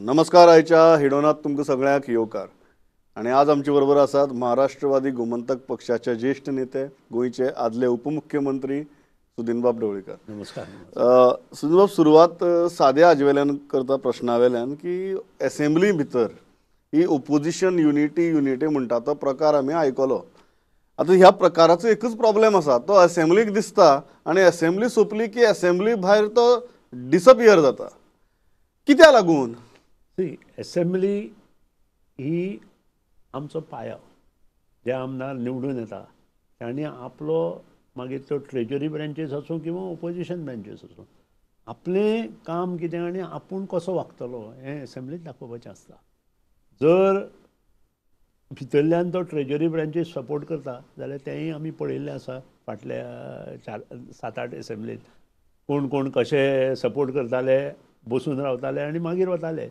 नमस्कार. आयच्या हिडोनात तुमकां सगळ्यांक येवकार. आनी आज आमचे बरोबर आसात महाराष्ट्रवादी गोमंतक पक्षाचे ज्येश्ठ नेते, गोंयचे आदले उपमुख्यमंत्री सुदिनबाब ढवळीकर. नमस्कार. सुदिनबाब, सुरवात साद्या हाजे वेल्यान करता, प्रश्ना वेल्यान, की एसेंब्ली भितर ही ओपोजिशन युनिटी युनिटी म्हणटा तो प्रकार आमी आयकलो. आतां ह्या प्रकाराचो एकूच प्रॉब्लेम आसा, तो एसेंब्लीक दिसता आनी एसेंब्ली सोंपली की एसेंब्ली भायर तो डिसपियर जाता. कित्याक लागून? सी, एसेंब्ली ही आमचो पायो. जे आमदार निवडून येता तांणी आपलो, मागीर त्यो ट्रेजरी ब्रँचीस आसूं किंवा ओपोजिशन ब्रँचीस आसूं, आपलें काम कितें आनी आपूण कसो वागतलो हें एसेंब्लीत दाखोवपाचें आसता. जर भितरल्यान तो ट्रेजरी ब्रँचीस सपोर्ट करता जाल्यार तेंय आमी पळयल्लें आसा फाटल्या 4, 7, 8 एसेंब्लीत कोण कोण कशे सपोर्ट करताले, बसून रावताले आनी मागीर वताले.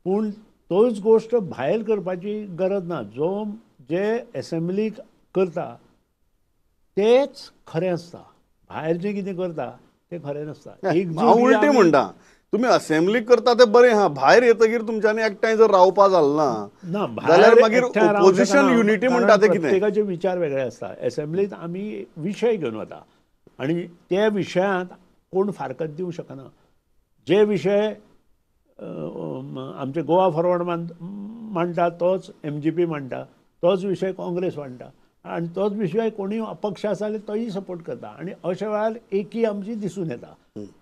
पूण तोच गोश्ट भायर करपाची गरज ना. जो जे एसेंब्लीक करता तेच खरें आसता, भायर जें कितें करता तें खरें नासता. हांव उलटें म्हणटा, तुमी असेंब्ली करता ते बरें आहा, भायर येतकीर तुमच्यांनी एकठांय जर रावपा जालें ना जाल्यार मागीर ओपोजिशन युनिटी म्हणटा ते कितें? प्रत्येकाचे विचार वेगळे आसता. एसेंब्लीत आमी विशय घेवन वता आनी त्या विशयांत कोण फारकत दिवंक शकना. जे विशय आमचे गोवा फॉरवर्ड मांडटा तोच MGP मांडटा, तोच विशय काँग्रेस मांडटा आनी तोच विशय कोणूय अपक्ष आसा जाल्यार तोय सपोर्ट करता आनी अशा वेळार एकी आमची दिसून येता.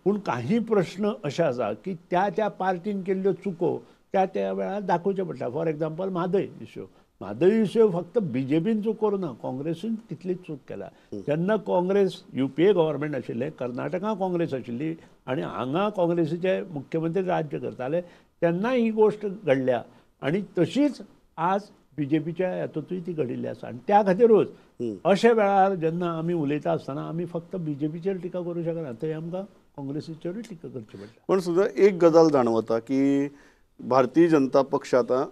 पूण काही प्रश्न अशे आसा की त्या त्या पार्टीन केल्ल्यो चुको त्या त्या वेळार दाखोवच्यो पडटा. For example Mhadei issue. Mhadei issue फक्त BJPन चूक करूं ना, काँग्रेसीन तितलीच चूक केल्या. जेन्ना काँग्रेस UPA government आशिल्लें, कर्नाटका काँग्रेस आशिल्ली आनी हांगा काँग्रेसीचे मुख्यमंत्री राज्य करताले तेन्ना ही गोश्ट घडल्या आनी तशीच आज BJPच्या हातूंतूय ती घडिल्ली आसा. आनी त्या खातीरूच अशे वेळार जेन्ना आमी उलयता आसतना आमी फक्त BJPचेर टिका करूं शकना, थंय आमकां काँग्रेसीचेरूय टिका करची पडटा. पूण सुद्दां एक गजाल जाणवता की भारतीय जनता पक्ष आतां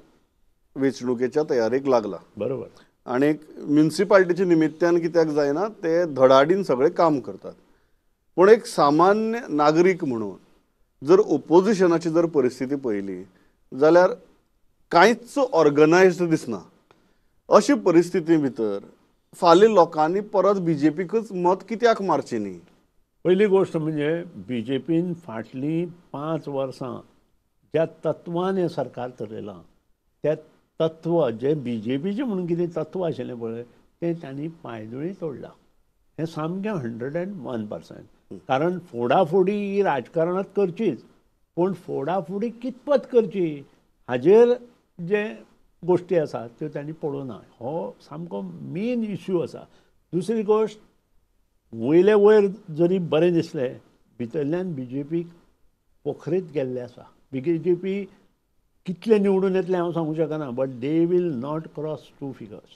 वेंचणुकेच्या तयारेक लागला. बरोबर. आनी म्युनिसिपालिटीच्या निमित्त्यान कित्याक जायना ते धडाडीन सगळे काम करतात. पूण एक सामान्य नागरीक म्हणून जर ओपोजिशनाची जर परिस्थिती पळयली जाल्यार कांयच ऑर्गनायज्ड दिसना. अशी परिस्थिती भितर फाल्यां लोकांनी परत BJPकच मत कित्याक मारचें न्ही? पयली गोश्ट म्हणजे BJPन फाटलीं 5 वर्सां ज्या तत्वान हें सरकार चलयलां त्या तत्व जे BJPचें म्हणून कितें तत्व आशिल्लें पळय तें तांणी पांयदुळी तोडलां. हें सामकें 101%. कारण फोडाफोडी ही राजकारणांत करचीच, पूण फोडाफोडी कितपत करची हाजेर जे गोश्टी आसा त्यो तांणी पळोवना. हो सामको मेन इश्यू आसा. दुसरी गोश्ट, वयले वयर जरी बरें दिसलें भितरल्यान BJPक पोखरीत गेल्लें आसा. BJP कितले निवडून येतले हांव सांगूंक शकना, but they will not cross 2 figures.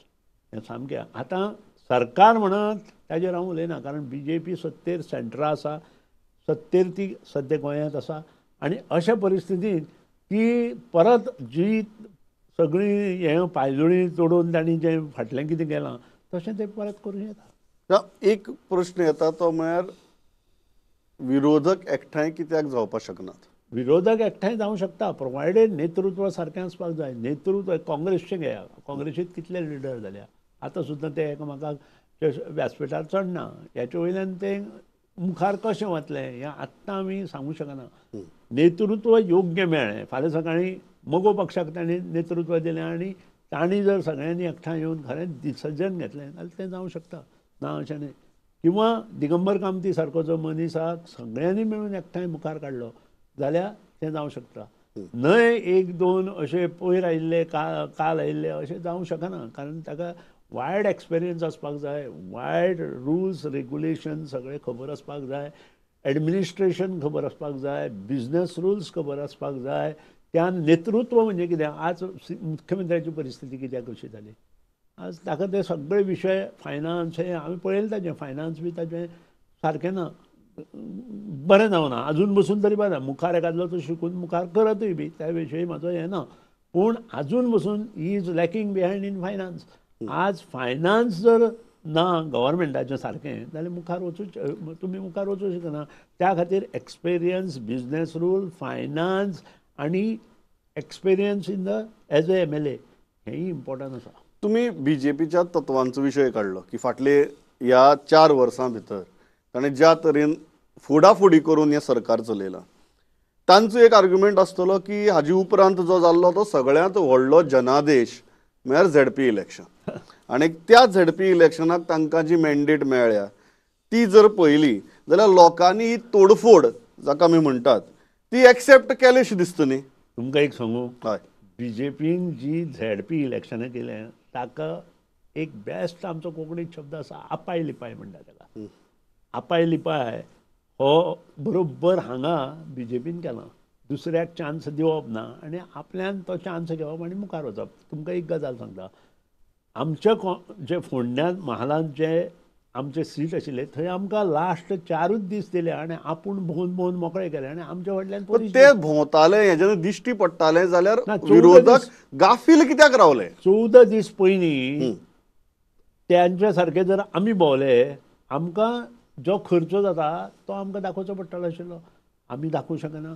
हें सामकें. आतां सरकार म्हणत ताजेर हांव उलयना, कारण BJP सत्तेर सेंट्रा आसा, सत्तेर ती सद्या गोंयांत आसा आनी अशा परिस्थितींत ती परत जी सगळीं हें पांयजुळी तोडून तांणी जें फाटल्यान कितें केलां तशें तें परत करूं येता. एक प्रश्न येता तो म्हळ्यार विरोधक एकठांय कित्याक जावपाक शकनात? विरोधक एकठांय जावंक शकता प्रोवायडेड नेतृत्व सारकें आसपाक जाय. नेतृत्व काँग्रेसचें घेया, काँग्रेसीत कितले लिडर जाल्या, आतां सुद्दां ते एकामेकाक व्यासपिठार चडना. हेचे वयल्यान ते मुखार कशें वतलें हें आत्तां आमी सांगूंक शकना. नेतृत्व योग्य मेळ्ळें, फाल्यां सकाळीं मगो पक्षाक तांणी नेतृत्व दिलें आनी तांणी जर सगळ्यांनी एकठांय येवन खरें डिसिजन घेतलें जाल्यार तें जावंक शकता, ना अशें न्हय. किंवा दिगंबर कामती सारको जो मनीसाक सगळ्यांनी मेळून एकठांय मुखार काडलो जाल्यार तें जावंक शकता. न्हय 1, 2 अशे पयर आयिल्ले काल आयिल्ले अशें जावंक शकना, कारण ताका वायड एक्सपिरियन्स आसपाक जाय, वायड रुल्स रेगुलेशन सगळें खबर आसपाक जाय, एडमिनिस्ट्रेशन खबर आसपाक जाय, बिजनेस रुल्स खबर आसपाक जाय. त्या नेतृत्व म्हणजे कितें, आज मुख्यमंत्र्याची परिस्थिती कित्याक कशी जाली, आज ताका ते सगळे विशय फायनान्स हे आमी पळयलें, ताजें फायनान्स बी ताजें सारकें ना, बरें जावना अजून बसून तरी बरें, मुखार एकादलो तो शिकून मुखार करतूय बी त्या विशयी म्हाजो हें ना, पूण आजून बसून he is lacking behind in finance. आज फायनान्स जर ना गव्हर्मेंटाचें सारकें जाल्यार मुखार वचूं, तुमी मुखार वचूं शकना. त्या खातीर एक्सपिरियन्स, बिजनेस रूल, फायनान्स आनी Experience in the as a MLA हेंय इम्पॉर्टंट आसा. तुमी बीजेपीच्या तत्वांचो विशय काडलो की फाटले ह्या 4 वर्सां भितर ताणें ज्या तरेन फोडाफोडी करून हें सरकार चलयलां, तांचो एक आर्ग्युमेंट आसतलो की हाजे उपरांत जो जाल्लो तो सगळ्यांत व्हडलो जनादेश म्हळ्यार झेडपी इलेक्शन, आनी त्या झेडपी इलेक्शनाक तांकां जी मॅन्डेट मेळ्ळ्या ती जर पळयली जाल्यार लोकांनी ही तोडफोड जाका आमी म्हणटात ती एक्सेप्ट केलीशी दिसता न्ही. तुमकां एक सांगू, हय, बीजेपीन जी झेडपी इलेक्शनां केलें ताका एक बेस्ट आमचो कोंकणी शब्द आसा, आपाय लिपाय म्हणटा ताका. आपाय लिपाय हो बरोबर हांगा बीजेपीन केला. दुसऱ्याक चान्स दिवप ना आनी आपल्यान तो चान्स घेवप आनी मुखार वचप. तुमकां एक गजाल सांगता, आमच्या जे फोंड्यांत महालांत जे आमचे सीट आशिल्ले थंय आमकां लास्ट 4 दीस दिले आनी आपूण भोंवन भोंवन मोकळे केले आनी आमच्या फाटल्यान ते भोंवताले हेज्यान दिश्टी पडटाले जाल्यार विरोधक गाफील कित्याक रावले? 14 दीस पयलीं त्यांच्या सारके जर आमी भोंवले आमकां जो खर्च जाता तो आमकां दाखोवचो पडटलो आशिल्लो, आमी दाखोवंक शकना.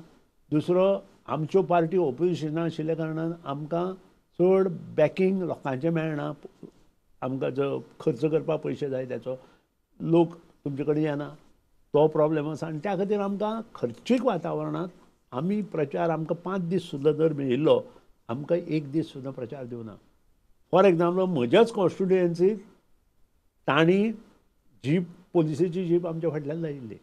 दुसरो, आमच्यो पार्टी ओपोजिशना आशिल्ल्या कारणान आमकां चड बॅकींग लोकांचें मेळना, आमकां जो खर्च करपाक पयशे जाय त्याचो लोक तुमचे कडेन येना, तो प्रॉब्लेम आसा. आनी त्या खातीर आमकां खर्चीक वातावरणांत आमी प्रचार आमकां 5 दीस सुद्दां जर मेळिल्लो आमकां 1 दीस सुद्दां प्रचार दिवना. फॉर एग्जाम्पल, म्हज्याच कॉन्स्टिट्युएन्सीत तांणी जीप, पोलिसेची जीप आमच्या फाटल्यान लायिल्ली.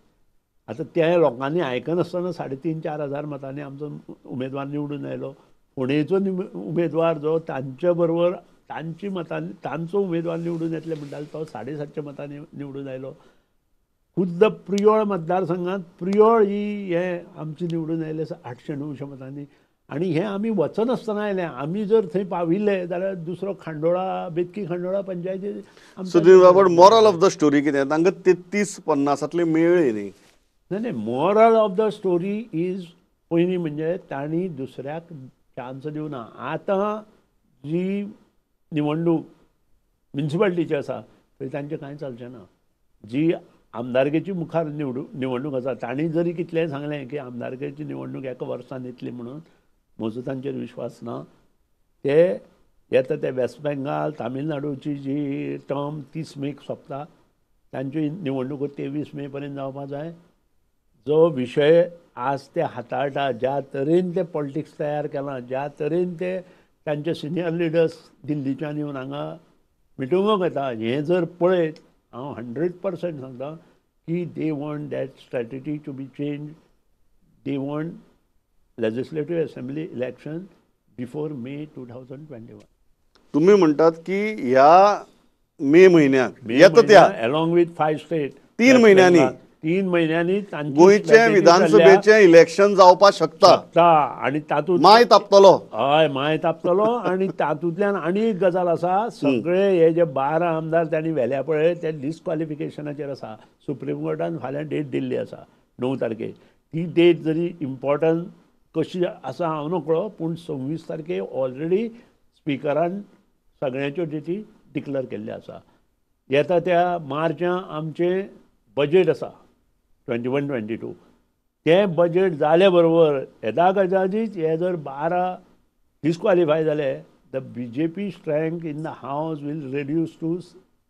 आतां त्या लोकांनी आयकनासतना 3,500-4 हजार मतांनी आमचो उमेदवार निवडून आयलो. फोंडेचो उमेदवार जो तांचे बरोबर तांची मतां तांचो उमेदवार निवडून येतले म्हणटाले तो 750 मतांनी निवडून आयलो. खुद्द प्रियोळ मतदारसंघात प्रियोळ ही हे आमची निवडून आयले 800-900 मतांनी. आनी हें आमी वचनासतना आयलें. आमी जर थंय पाविल्ले जाल्यार दुसरो खांडोळा, बेतकी खांडोळा पंचायती. Sudhir, moral of the story कितें? तांकां 33-50 मेळ्ळी न्ही. नाही, moral of the story is पयलीं म्हणजे तांणी दुसऱ्याक चान्स दिवना. आतां जी निवडणूक म्युनिसिपालिटीची आसा थंय तांचें कांय चलचें ना. जी आमदारकेची मुखार निवडणूक आसा तांणी जरी कितलेंय सांगलें की आमदारकेची निवडणूक एका वर्सान येतली म्हणून, म्हजो तांचेर विश्वास ना. ते येता ते वेस्ट बेंगाल, तामिळनाडूची जी टर्म 30 मेक सोंपता, तांच्यो निवडणुको 23 मे पर्यंत जावपाक जाय. जो विशय आज ते हाताळटा, ज्या तरेन ते पॉलिटिक्स तयार केलां, ज्या तरेन ते तांचे सिनियर लिडर्स दिल्लीच्यान येवन हांगा मिटिंगोक येता, हें जर पळयत हांव 100% सांगता की they want that strategy to be change. They want legislative assembly election before May 2021. तुम्ही म्हणटात की ह्या मे म्हयन्याक येता त्या अलॉंग विथ 5 स्टेट 3 म्हयन्यांनी, 3 म्हयन्यांनी गोंयचे विधानसभेचें इलेक्शन जावपाक शकता आनी तातूंत माय तापतलो. हय, माय तापतलो. आनी तातूंतल्यान आनी एक गजाल आसा, सगळे हे जे 12 आमदार तांणी व्हेल्या पळय ते डिस्क्वॉलिफिकेशनाचेर आसा. सुप्रीम कोर्टान फाल्यां डेट दिल्ली आसा 9 तारखेक. ती डेट जरी इम्पॉर्टंट कशी आसा हांव नकळो, पूण 26 तारखेक ऑलरेडी स्पिकरान सगळ्यांच्यो डेटी डिक्लेर केल्ल्यो आसा. येता त्या मार्चां आमचें बजेट आसा 21-22, तें बजेट जाले बरोबर येदा गजालीच हे जर 12 डिस्क्वॉलिफाय जाले, the BJP strength in the house will reduce to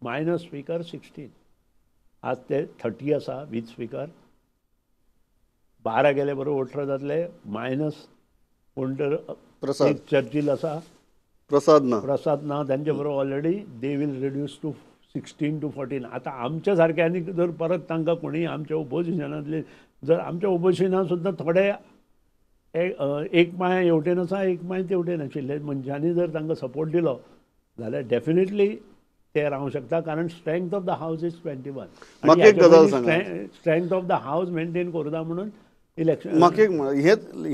minus speaker 16. आज ते 30 आसा विथ स्पीकर, 12 गेले बरोबर 18 जातले, मायनस कोण तर प्रसाद चर्चिल आसा, प्रसाद ना, प्रसाद ना, तांचे बरोबर already they will reduce to 16 to 14. आतां आमच्या सारक्यांनी जर परत तांकां कोणी आमच्या ओपोजिशनांतले जर आमच्या ओपोजिशनान सुद्दां थोडे एक पांय हेवटेन आसा एक पांय तेवटेन आशिल्ले मनशांनी जर तांकां सपोर्ट दिलो जाल्यार डेफिनेटली ते रावंक शकता. कारण strength of the house is 21. म्हाका एक गजाल सांगा, strength of the house maintain करुना म्हणून इलेक्शन. म्हाका एक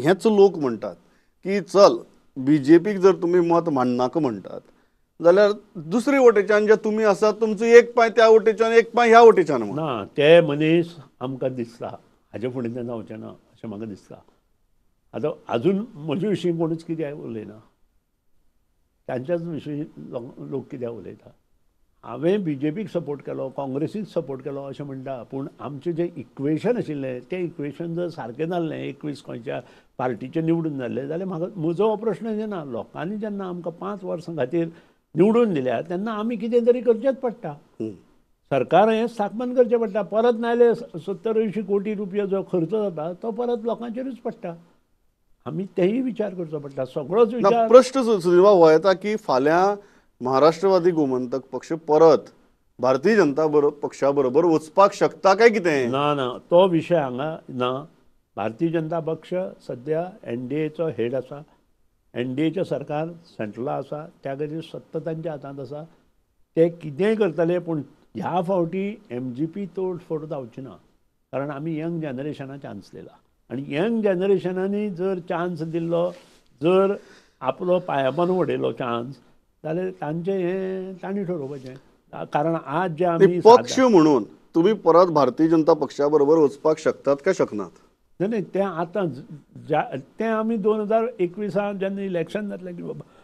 हेच लोक म्हणटात की चल बीजेपीक जर तुमी मत मांडनाका म्हणटात जाल्यार दुसरे वटेच्यान जे तुमी आसात तुमचो एक पांय त्या वटेच्यान एक पांय ह्या वटेच्यान. ना, ते मनीस आमकां दिसता हाजे फुडें ते जावचें ना अशें म्हाका दिसता. आतां आजून म्हजे विशीं कोणूच कित्याक उलयना, तांच्याच विशीं लोक कित्याक उलयता. हांवें बीजेपीक सपोर्ट केलो, काँग्रेसीक सपोर्ट केलो अशें म्हणटा, पूण आमचें जें इक्वेशन आशिल्लें तें इक्वेशन जर सारकें जाल्लें, 21 खंयच्या पार्टीचें निवडून जाल्लें जाल्यार म्हाका म्हजो हो प्रश्न येना. लोकांनी जेन्ना आमकां 5 वर्सां खातीर निवडून दिल्या तेन्ना आमी कितें तरी करचेंच पडटा, सरकार हें स्थापन करचें पडटा. परत नाजाल्यार 70-80 कोटी रुपया जो खर्च जाता तो परत लोकांचेरूच पडटा. आमी तेय विचार करचो पडटा, सगळोच विचार. प्रश्न सुधीर बाब हो येता की फाल्यां महाराष्ट्रवादी गोमंतक पक्ष परत भारतीय जनता पक्षा बरोबर वचपाक शकता काय कितें? ना ना, तो विशय हांगा ना. भारतीय जनता पक्ष सद्या एनडीएचो हेड आसा, एनडीएचें सरकार सेंट्रला आसा, त्या खातीर सत्ता तांच्या हातांत आसा, ते कितेंय करतले. पूण ह्या फावटी एमजीपी तोडफोड जावची ना, कारण आमी यंग जनरेशनाक चान्स दिला आनी यंग जनरेशनांनी जर चान्स दिल्लो, जर आपलो पांयापान उडयलो चान्स, जाल्यार तांचें हें तांणी ठरोवपाचें. कारण आज जे आमी पक्ष म्हणून तुमी परत भारतीय जनता पक्षा बरोबर वचपाक शकतात काय शकनात? न्ही न्ही, तें आतां तें आमी 2021 जेन्ना इलेक्शन जातलें की बाबा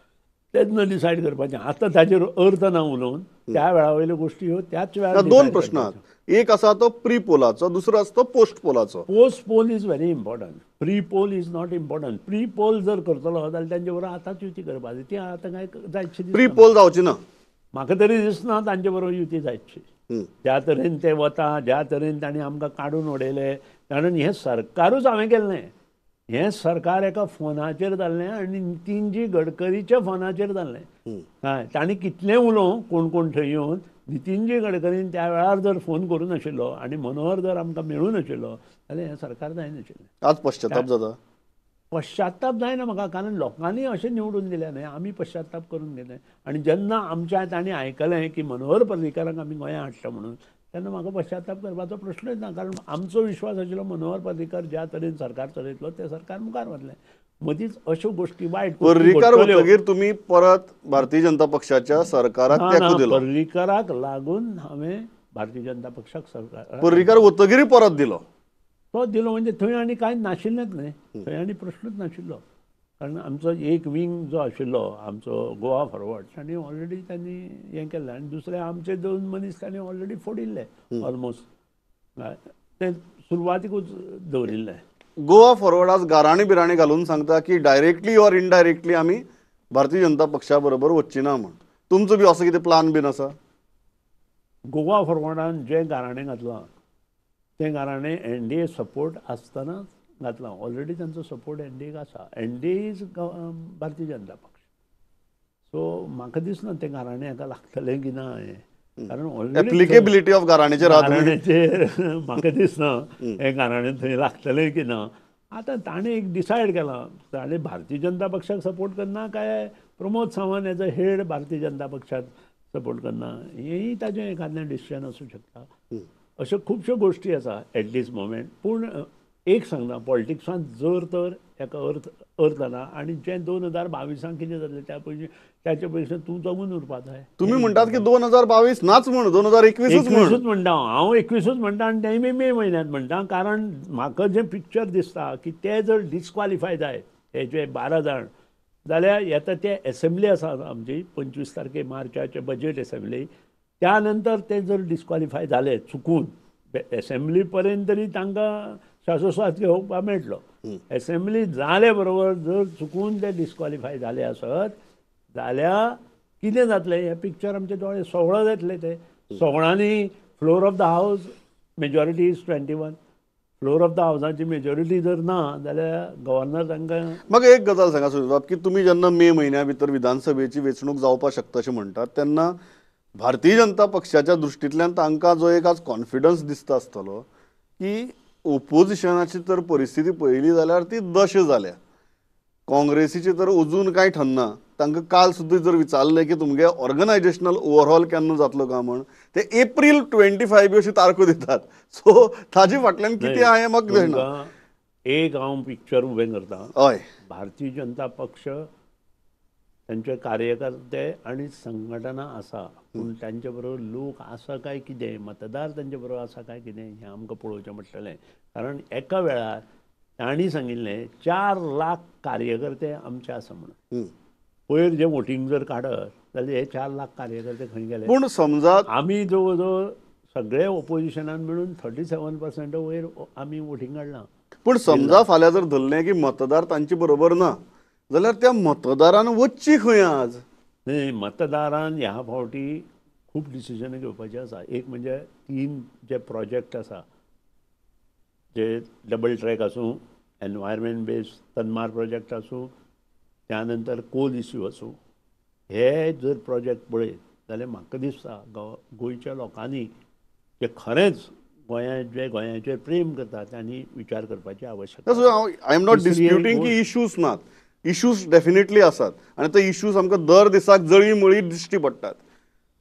तेन्ना डिसायड करपाचें. आतां ताचेर अर्थ ना उलोवन, त्या वेळा वयल्यो गोश्टी ह्यो त्याच वेळार. दोन प्रश्न आहात, एक आसा तो प्री पोलाचो, दुसरो आसा तो post पोलाचो. Post poll is very important, pre poll is not important. Pre poll जर करतलो जाल्यार तांचे बरोबर आतांच युती करपाची, ती आतां कांय जायतशी प्री पोल जावची ना म्हाका तरी दिसना तांचे बरोबर युती जायतशी. ज्या तरेन ते वता, ज्या तरेन तांणी आमकां काडून उडयले, कारण हें सरकारूच हांवें केल्लें, हें सरकार एका फोनाचेर जाल्लें आनी नितीनजी गडकरीच्या फोनाचेर जाल्लें. हय, तांणी कितलें उलोवं कोण कोण थंय येवन, नितीनजी गडकरीन त्या वेळार जर फोन करूं नाशिल्लो आनी मनोहर जर आमकां मेळूं नाशिल्लो जाल्यार हें सरकार जायनाशिल्लें. आज पश्चाताप जाता? पश्चाताप जायना म्हाका, कारण लोकांनी अशें निवडून दिलें न्हय, आमी पश्चाताप करून गेले. आनी जेन्ना आमच्या तांणी आयकलें की मनोहर पर्रीकारांक आमी गोंयांत हाडटा म्हणून, तेन्ना म्हाका पश्चाताप करपाचो प्रश्नूच ना, कारण आमचो विश्वास आशिल्लो मनोहर पर्रीकर ज्या तरेन सरकार चलयतलो तें सरकार मुखार वतलें. मदींच अश्यो गोश्टी वायट. पर्रीकार वतगीर तुमी परत भारतीय जनता पक्षाच्या सरकाराक तेंको दिलो? पर्रीकाराक लागून हांवें भारतीय जनता पक्षाक सरकार, पर्रीकार वतगीर परत दिलो. तो दिलो म्हणजे थंय आनी कांय नाशिल्लेंच न्हय, थंय आनी प्रश्नूच नाशिल्लो. कारण आमचो एक विंग जो आशिल्लो आमचो गोवा फॉरवर्ड, तांणी ऑलरेडी तांणी हें केल्लें, आनी दुसरे आमचे 2 मनीस तांणी ऑलरेडी फोडिल्ले ऑलमोस्ट, ते सुरवातीकूच दवरिल्ले. गोवा फॉरवर्ड आज गाराणी बिराणी घालून सांगता की डायरेक्टली ऑर इनडायरेक्टली आमी भारतीय जनता पक्षा बरोबर वचची ना म्हण, तुमचो बी असो कितें प्लान बीन आसा? गोवा फॉरवर्डान जें गाराणें घातलां तें गाराणें एनडीए सपोर्ट आसतना घातलां. ऑलरेडी तांचो सपोर्ट एनडीएक आसा, एनडीए is Bharatiya Janata पक्ष. सो म्हाका दिसना तें गाराणें हाका लागतलें की ना हें, कारण ऑलरेडी एप्लिकेबिलिटी ऑफ गाराणेचेर गाराण्याचेर म्हाका दिसना हें गाराणें थंय लागतलें की ना. आतां ताणें एक डिसायड केलां, ताणें भारतीय जनता पक्षाक सपोर्ट करना काय Pramod Sawant as a head Bharatiya Janata पक्षाक सपोर्ट करना, हेंय ताजें एखादें डिसिजन आसूं शकता. अश्यो खुबश्यो गोश्टी आसा एट दीस मोमेंट. पूण एक सांगता, पॉलिटिक्सांत जर तर एका अर्थ ना, आनी जें 2022 कितें जातलें त्या पयलीं ताचे पयशे तूं जगून उरपा जाय. तुमी म्हणटात की 2022 नाच म्हण, 2021 म्हूण म्हणटा हांव, 21 म्हणटा आनी तेंय बी मे म्हयन्यांत म्हणटा, कारण म्हाका जें पिक्चर दिसता की ते जर डिस्क्वॉलिफाय जायत हे जे 12 जाण, जाल्यार येता ते एसेंब्ली आसा आमची 25 तारखे मार्चाचे बजेट एसेंब्ली, त्या नंतर ते जर डिस्क्वॉलिफाय जाले चुकून एसेंब्ली पर्यंत तरी तांकां श्वासोश्वास घेवपाक मेळटलो. एसेंब्ली जाले बरोबर जर चुकून ते डिस्क्वॉलिफाय जाले आसत जाल्यार कितें जातलें हें पिक्चर आमचे दोळे 16 जातले. ते 16 floor of the house majority is 21, floor of the हावजाची majority जर ना जाल्यार गव्हर्नर तांकां. म्हाका एक गजाल सांगा सुधीर बाब, की तुमी जेन्ना मे म्हयन्या भितर विधानसभेची वेंचणूक जावपाक शकता अशें म्हणटात तेन्ना भारतीय जनता पक्षाच्या दृश्टींतल्यान तांकां जो एक आज कॉन्फिडन्स दिसता आसतलो की ओपोजिशनाची तर परिस्थिती पळयली जाल्यार ती दश जाल्या, काँग्रेसीची तर अजून कांय ठरना. तांकां काल सुद्दां जर विचारलें की तुमगे ऑर्गनायजेशनल ओवरऑल केन्ना जातलो काय म्हण, ते एप्रील 25 बी अशी तारखो दितात. सो ताजे फाटल्यान कितें आहा हें म्हाका कळना. एक हांव पिक्चर उबें करता, हय, भारतीय जनता पक्ष तांचे कार्यकर्ते आनी संघटना आसा, पूण तांचे बरोबर लोक आसा काय कितें, मतदार तांचे बरोबर आसा काय कितें हें आमकां पळोवचें पडटलें. कारण एका वेळार तांणी सांगिल्लें 4 लाख कार्यकर्ते आमचे आसा म्हणून, पयर जे वोटींग जर काडत जाल्यार हे 4 लाख कार्यकर्ते खंय गेले? पूण समजा आमी जवळ जवळ सगळे ओपोजिशनान मेळून 37% वयर आमी वोटींग काडलां. पूण समजा फाल्यां जर धरलें की मतदार तांचे बरोबर ना जाल्यार त्या मतदारान वच्ची खंय आज? न्ही, मतदारान ह्या फावटी खूब डिसिजनां घेवपाची आसा. एक म्हणजे 3 जे प्रोजेक्ट आसा, जे डबल ट्रॅक आसूं, एनवायरमेंट बेस्ड तन्मार प्रोजेक्ट आसूं, त्यानंतर कोल इश्यू आसूं, हे जर प्रोजेक्ट पळयत जाल्यार म्हाका दिसता गोंयच्या लोकांनी जे खरेंच गोंया जे गोंयाचेर प्रेम करता तांणी विचार करपाची आवश्यकता. I am not disputing की इश्यूज नात, इश्यूज डेफिनेटली आसात आनी ते इश्यूज आमकां दर दिसाक जळी मळी दिश्टी पडटात.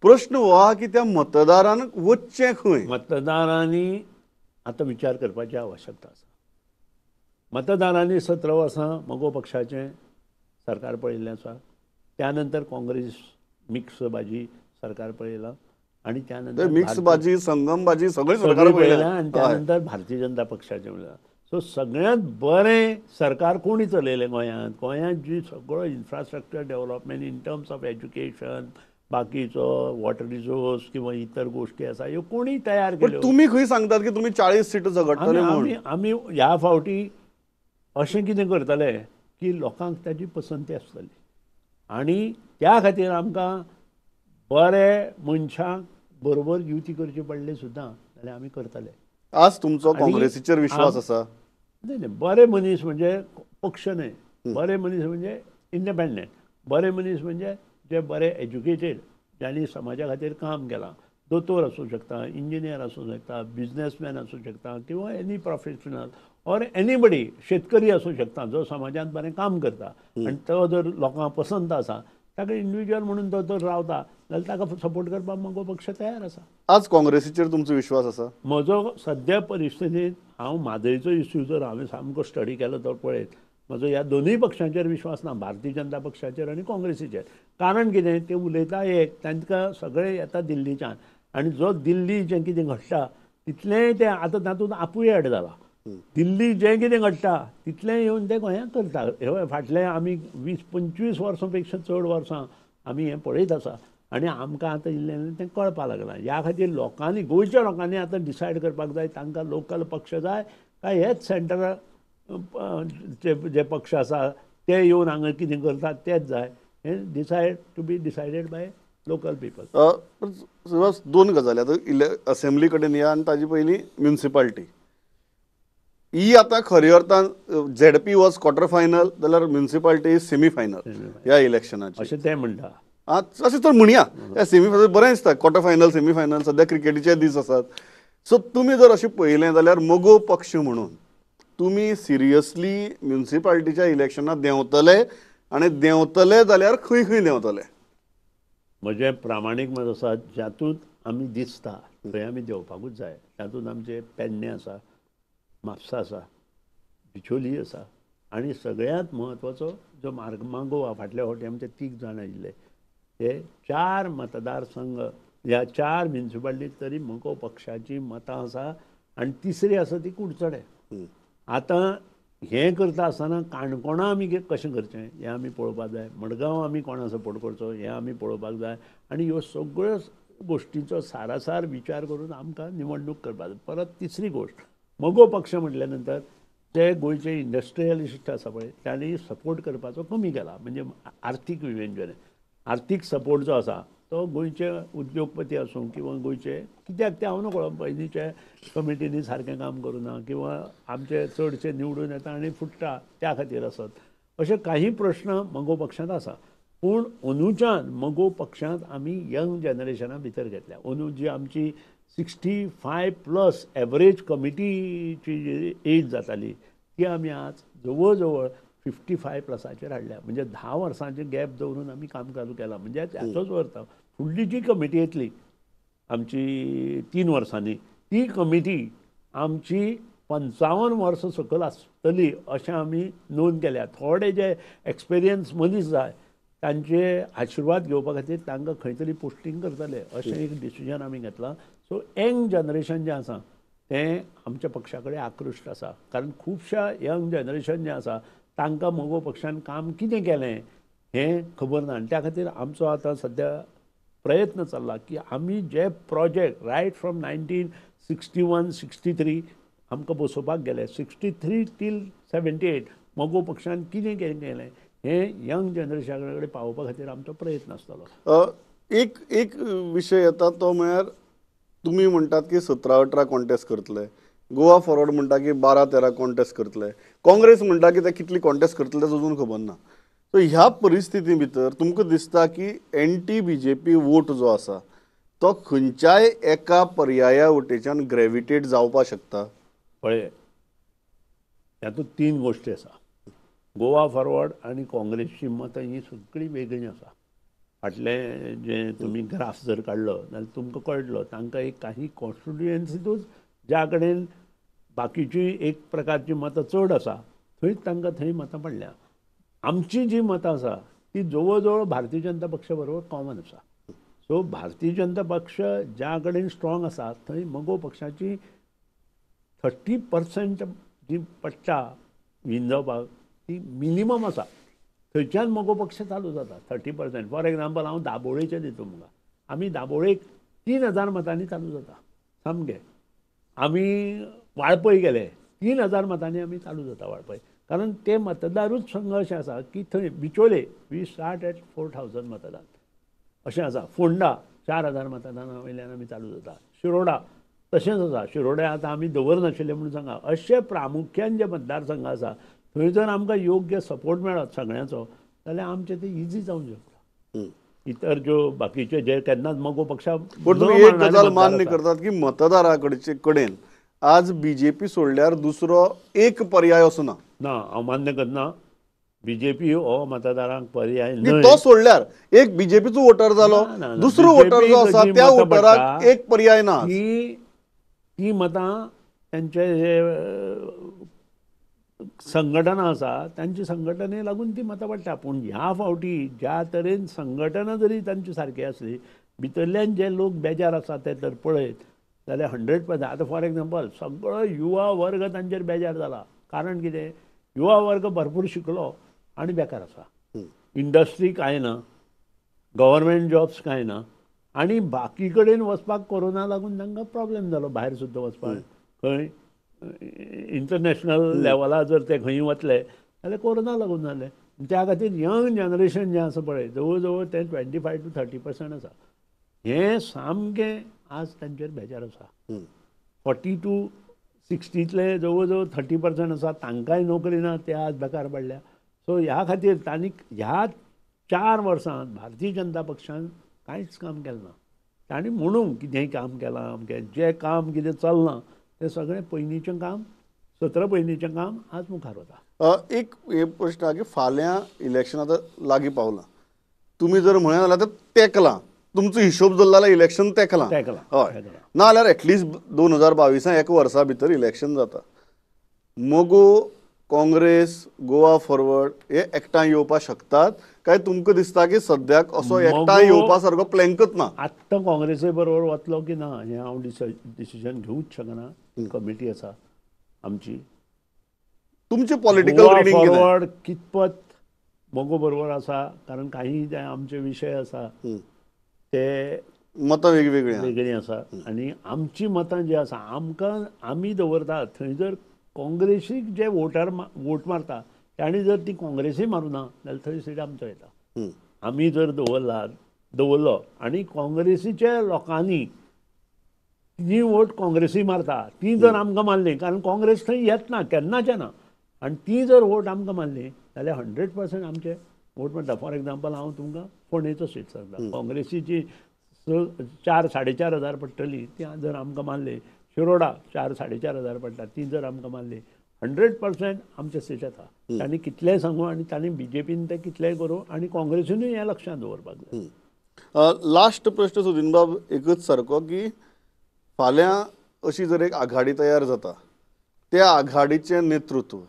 प्रश्न हो आहा की त्या मतदारान वच्चें खंय? मतदारांनी आतां विचार करपाची आवश्यकता आसा. मतदारांनी 17 वर्सां मगो पक्षाचें सरकार पळयल्लें आसा, त्यानंतर काँग्रेस मिक्स भाजी सरकार पळयलां आनी त्यानंतर मिक्स भाजी, संगम भाजी सगळें सरकार पळयलां आनी त्यानंतर भारतीय जनता पक्षाचें म्हणलां. सो सगळ्यांत बरें सरकार कोणी चलयलें गोंयांत? गोंयांत जी सगळो infrastructure development in terms of education, बाकीचो वॉटर रिसोर्स किंवा इतर गोष्टी आसा ह्यो कोणी तयार केल्यो? तुमी खंय सांगतात की तुमी 40 सीट झगडटले म्हूण? आमी ह्या फावटी अशें कितें करतले की लोकांक ताजी पसंती आसतली आनी त्या खातीर आमकां बरे मनशांक बरोबर युती करची पडली सुद्दां जाल्यार आमी करतले. आज तुमचो काँग्रेसीचेर विश्वास आसा? न्ही न्ही, बरे मनीस म्हणजे पक्ष न्हय, बरे मनीस म्हणजे इंडिपेंडंट, बरे मनीस म्हणजे जे बरे एज्युकेटेड, ज्यांनी समाजा खातीर काम केलां. दोतोर आसूं शकता, इंजिनियर आसूं शकता, बिजनेसमॅन आसूं शकता किंवा एनी प्रोफेशनल ऑर एनीबडी, शेतकरी आसूं शकता जो समाजांत बरें काम करता आनी तो जर लोकांक पसंत आसा ताका इंडिविज्युअल म्हणून तो जर रावता जाल्यार ताका सपोर्ट करपाक मगो पक्ष तयार आसा. आज काँग्रेसीचेर तुमचो विश्वास आसा? म्हजो सद्या परिस्थितींत हांव म्हादयचो इश्यू जर हांवें सामको स्टडी केलो तो पळयत म्हजो ह्या दोनूय पक्षांचेर विश्वास ना, भारतीय जनता पक्षाचेर आनी काँग्रेसीचेर. कारण कितें, ते उलयता एक, तांकां सगळें येता दिल्लीच्यान आनी जो दिल्ली जें कितें घडटा तितलेंय तें आतां तातूंत आपूय एड जाला. दिल्ली जें कितें घडटा तितलें येवन ते गोंयांत करता. हे फाटले आमी 20-25 वर्सां पेक्षा चड वर्सां आमी हें पळयत आसा आनी आमकां आतां इल्लें इल्लें तें कळपाक लागलां. ह्या खातीर लोकांनी, गोंयच्या लोकांनी आतां डिसायड करपाक जाय तांकां लोकल पक्ष जाय काय हेच सेंटर जे पक्ष आसा ते येवन हांगा कितें करतात तेच जाय. हें decide to be decided by local people. दोन गजाली आतां असेंब्ली कडेन या आनी ताजे पयलीं म्युनिसिपालिटी. ही आतां खरी अर्थान झेडपी वॉज क्वॉर्टर फायनल जाल्यार म्युनिसिपालिटी सेमी फायनल ह्या इलेक्शनाची अशें ते म्हणटा. अशें तर म्हणया, त्या सेमी फायनल बरें दिसता, क्वॉर्टर फायनल सेमी फायनल सद्या क्रिकेटीचे दीस आसात. सो तुमी जर अशें पळयलें जाल्यार मगो पक्ष म्हणून तुमी सिरियसली म्युनिसिपालिटीच्या इलेक्शनाक देंवतले आनी देंवतले जाल्यार खंय खंय देंवतले? म्हजें प्रामाणीक मत आसा जातूंत आमी दिसता थंय आमी देंवपाकूच जाय. तातूंत आमचें पेडणें आसा, म्हापसा आसा, बिचोली आसा आनी सगळ्यांत म्हत्वाचो जो मार्गमागो फाटल्या फावटी आमचे 3 जाण आयिल्ले ते 4 मतदारसंघ ह्या 4 म्युनिसिपालिटीत तरी मगो पक्षाची मतां आसा आनी तिसरी आसा ती कुडचडे. आतां हें करता आसतना काणकोणा आमी कशें करचें हें आमी पळोवपाक जाय, मडगांव आमी कोणा सपोर्ट करचो हें आमी पळोवपाक जाय आनी ह्यो सगळ्यो गोश्टींचो सारासार विचार करून आमकां निवडणूक करपाक जाय. परत तिसरी गोश्ट, मगो पक्ष म्हटल्या नंतर ते गोंयचे इंडस्ट्रियलिस्ट आसा पळय तांणी सपोर्ट करपाचो कमी केला, म्हणजे आर्थीक विवेंजन आर्थीक सपोर्ट जो आसा तो गोंयचे उद्योगपती आसूं किंवा गोंयचे कित्याक ते हांव नकळो, पयलींचे कमिटींनी सारकें काम करूं ना किंवा आमचे चडशे निवडून येता आनी फुट्टा त्या खातीर आसत, अशे काही प्रश्न मगो पक्षांत आसा. पूण अंदूच्यान मगो पक्षांत आमी यंग जनरेशना भितर घेतल्या. अंदू जी आमची 65+ एवरेज कमिटीची जी एज जाताली ती आमी आज जवळ जवळ 55+चेर हाडल्या. म्हणजे 10 वर्सांचे गॅप दवरून आमी काम चालू केलां. म्हणजे त्याचोच अर्थ फुडली जी कमिटी येतली आमची 3 वर्सांनी ती कमिटी आमची 55 वर्सां सकयल आसतली अशें आमी नोंद केल्या. थोडे जे एक्सपिरियन्स मनीस जाय तांचे आशिर्वाद घेवपा खातीर तांकां खंय तरी पोस्टींग करतले अशें एक डिसिजन आमी घेतलां. सो यंग जनरेशन जें आसा तें आमच्या पक्षा कडेन आकृश्ट आसा, कारण खुबश्या यंग जनरेशन जें आसा तांकां मगो पक्षान काम कितें केलें हें खबर ना. आनी त्या खातीर आमचो आतां सद्या प्रयत्न चल्ला की आमी जे प्रोजेक्ट रायट फ्रॉम 1961 63 आमकां बसोवपाक गेले, 63 टील 78 मगो पक्षान कितें केलें हें यंग जनरेशना कडेन पावोवपा खातीर आमचो प्रयत्न आसतलो. एक एक विशय येता तो म्हळ्यार तुमी म्हणटात की 17-18 कॉन्टेस्ट करतले, गोवा फॉरवर्ड म्हणटा की 12-13 कॉन्टेस्ट करतले, काँग्रेस म्हणटा की ते कितली कॉन्टेस्ट करतले तें अजून खबर ना. सो ह्या परिस्थिती भितर तुमकां दिसता की एंटी बीजेपी वोट जो आसा तो खंयच्याय एका पर्याया वटेच्यान ग्रेविटेट जावपाक शकता? पळय, हातूंत 3 गोश्टी आसा. गोवा फॉरवर्ड आनी काँग्रेसची मतां ही सगळीं वेगळीं आसा. फाटलें जे तुमी ग्राफ जर काडलो जाल्यार तुमकां कळटलो तांकां एक काही कॉन्स्टिट्युएन्सीतूच ज्या कडेन बाकीची एक प्रकारची मतां चड आसा थंयच तांकां थंय मतां पडल्या. आमची जी मतां आसा ती जवळ जवळ भारतीय जनता पक्षा बरोबर कॉमन आसा. सो भारतीय जनता पक्ष ज्या कडेन स्ट्रॉंग आसा थंय मगो पक्षाची 30% जी पडटा विन जावपाक ती मिनिमम आसा. थंयच्यान मगो पक्ष चालू जाता 30%. फॉर एग्जाम्पल हांव दाबोळेचें दिता तुमकां, आमी दाबोळेक 3000 मतांनी चालू जाता सामकें. आमी वाळपय गेले 3000 मतांनी आमी चालू जाता वाळपय, कारण ते मतदारूच संघ अशें आसा की थंय बिचोले we start at 4000 मतदान अशें आसा. फोंडा 4000 मतदाना वयल्यान आमी चालू जाता. शिरोडा तशेंच आसा, शिरोड्या आतां आमी दवरनाशिल्ले म्हणून सांगा. अशे प्रामुख्यान जे मतदारसंघ आसा थंय जर आमकां योग्य सपोर्ट मेळत सगळ्यांचो जाल्यार आमचें तें इजी जावंक शकता. इतर ज्यो बाकीचे जे केन्नाच मगो पक्षा पूण तुमी एक गजाल मान्य करतात की मतदारा कडेन आज बीजेपी सोडल्यार दुसरो एक पर्याय असो ना? ना, हांव मान्य करना. बीजेपी हो मतदारांक पर्याय न्हय, तो सोडल्यार एक बीजेपीचो वोटर जालो, दुसरो वोटर जो आसा त्या वोटराक एक पर्याय ना. ती मतां तांचे जे संघटना आसा तांची संघटने लागून ती मतां पडटा. पूण ह्या फावटी ज्या तरेन संघटना जरी तांची सारकी आसली भितरल्यान जे लोक बेजार आसा ते तर पळयत जाल्यार 100%. आतां फॉर एग्जाम्पल सगळो युवा वर्ग तांचेर बेजार जाला. कारण कितें, युवा वर्ग भरपूर शिकलो आनी बेकार आसा, इंडस्ट्री कांय ना, गव्हर्मेंट जॉब्स कांय ना, आनी बाकी कडेन वचपाक कोरोना लागून तांकां प्रॉब्लेम जालो भायर सुद्दां वचपाक. खंय इंटरनॅशनल लेवलार जर ते खंय वतले जाल्यार कोरोना लागून जालें. त्या खातीर यंग जनरेशन जें आसा पळय जवळ जवळ तें 25 to 30% आसा. हें सामकें आज तांचेर बेजार आसा. 40 to 60तले जवळ जवळ 30% आसा, तांकांय नोकरी ना, ते आज बेकार पडल्या. सो ह्या खातीर तांणी ह्या 4 वर्सांत भारतीय जनता पक्षान कांयच काम केलें ना. तांणी म्हणूंक कितेंय काम केलां अमकें, जें काम कितें चल्लां तें सगळें पयलींचें काम, 17 पयलींचें काम आज मुखार वता. एक हे प्रश्न की फाल्यां इलेक्शन आतां लागीं पावलां, तुमी जर म्हळें जाल्यार आतां तेंकलां, तुमचो हिशोब जर जाल्यार इलेक्शन तेंकलां, हय ना जाल्यार एटलिस्ट 2022 एका वर्सा भितर इलेक्शन जाता. मगो, काँग्रेस, गोवा फॉरवर्ड हे एकठांय येवपाक शकतात काय तुमकां दिसता की सद्याक असो एकठांय येवपा सारको प्लॅनकच ना? आत्तां काँग्रेसी बरोबर वतलो की ना हें हांव डिसिजन घेवूच शकना. कमिटी आसा आमची. तुमचें पॉलिटिकल रिडींग कितें? फॉरवर्ड कितपत मगो बरोबर आसा, कारण काही जे आमचे विशय आसा ते मतां वेगवेगळीं वेगळीं आसा आनी आमची मतां जी आसा आमकां आमी दवरता थंय जर काँग्रेसीक जे वोटर वोट मारता तांणी जर ती काँग्रेसी मारूना जाल्यार थंय सीट आमचो येता. आमी जर दवरलो आनी काँग्रेसीच्या लोकांनी जी वोट काँग्रेसी मारता ती जर आमकां मारली, कारण काँग्रेस थंय येतना केन्नाच येना, आनी ती जर वोट आमकां मारली जाल्यार 100% आमचे वोट मारता. फॉर एग्जाम्पल हांव तुमकां फोंडेचो सीट सांगता, काँग्रेसीची 4-4.5 हजार पडटली ती जर आमकां मारली, शिरोडा 4-4.5 हजार पडटा ती जर आमकां मारली, 100% आमचे सीट येता. तांणी कितलेंय सांगू आनी तांणी बीजेपीन ते कितलेंय करूं आनी काँग्रेसीनूय हें लक्षांत दवरपाक जाय. लास्ट प्रश्न सुदीन बाब एकच सारको की फाल्यां अशी जर एक आघाडी तयार जाता त्या आघाडीचें नेतृत्व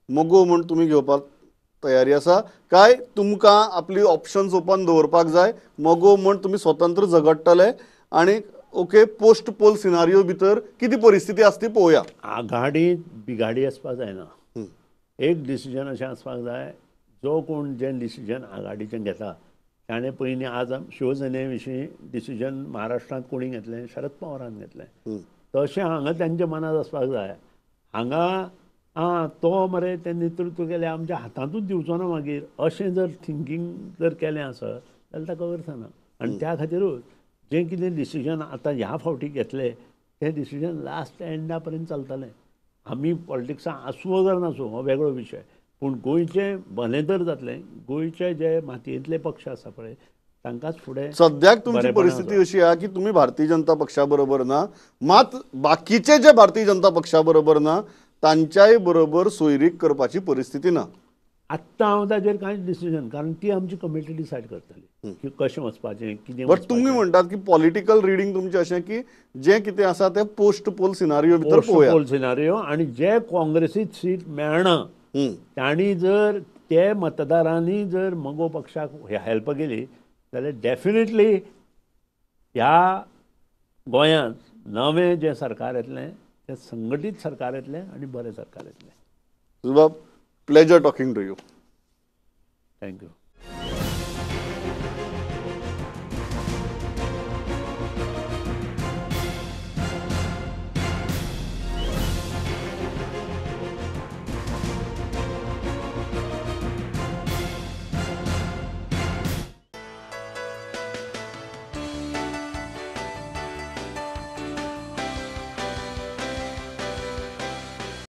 मगो म्हूण तुमी घेवपाक तयारी आसा काय तुमकां आपली ऑप्शन्स ओपन दवरपाक जाय, मगो म्हूण तुमी स्वतंत्र झगडटले आनी ओके पोस्ट पोल सिनारियो भितर कितें परिस्थिती आसता ती पळोवया? आघाडी बिघाडी आसपाक जायना. एक डिसिजन अशें आसपाक जाय, जो कोण जें डिसिजन आघाडीचें घेता ताणें पयलीं आज शिवसेने विशीं डिसिजन महाराष्ट्रांत कोणी घेतलें, शरद पवारान घेतलें. तशें हांगा तेंच्या मनांत आसपाक जाय. हांगा आं तो मरे तें नेतृत्व केलें आमच्या हातांतूच दिवचो ना मागीर, अशें जर थिंकींग जर केलें आसत जाल्यार ताका अर्थ ना. आनी त्या खातीरूच जें कितें डिसिजन आतां ह्या फावटी घेतलें तें डिसिजन लास्ट एंडा पर्यंत चलतलें. आमी पॉलिटिक्सां आसूं वगर नासूं हो वेगळो विशय, पूण गोंयचें भलें तर जातलें. गोंयचे जे मातयेंतले पक्ष आसा पळय तांकांच फुडें. सद्याक तुमची परिस्थिती अशी आहा की तुमी भारतीय जनता पक्षा बरोबर ना, मात बाकीचे जे भारतीय जनता पक्षा बरोबर ना तांच्याय बरोबर सोयरीक करपाची परिस्थिती ना. आत्तां हांव ताजेर कांयच डिसिजन, कारण ती आमची कमिटी डिसायड करतली की कशें वचपाचें कितें. बट तुमी म्हणटात की पॉलिटिकल रिडींग तुमचें अशें की जें कितें आसा तें पोस्ट पोल सिनारियो भितर पळोवया. पोल सिनारियो आनी जे काँग्रेसीक सीट मेळना तांणी जर ते मतदारांनी जर मगो पक्षाक हेल्प केली जाल्यार डेफिनेटली ह्या गोंयांत नवें जें सरकार येतलें तें संघटीत सरकार येतलें आनी बरें सरकार येतलें. बाब, pleasure talking to you. Thank you.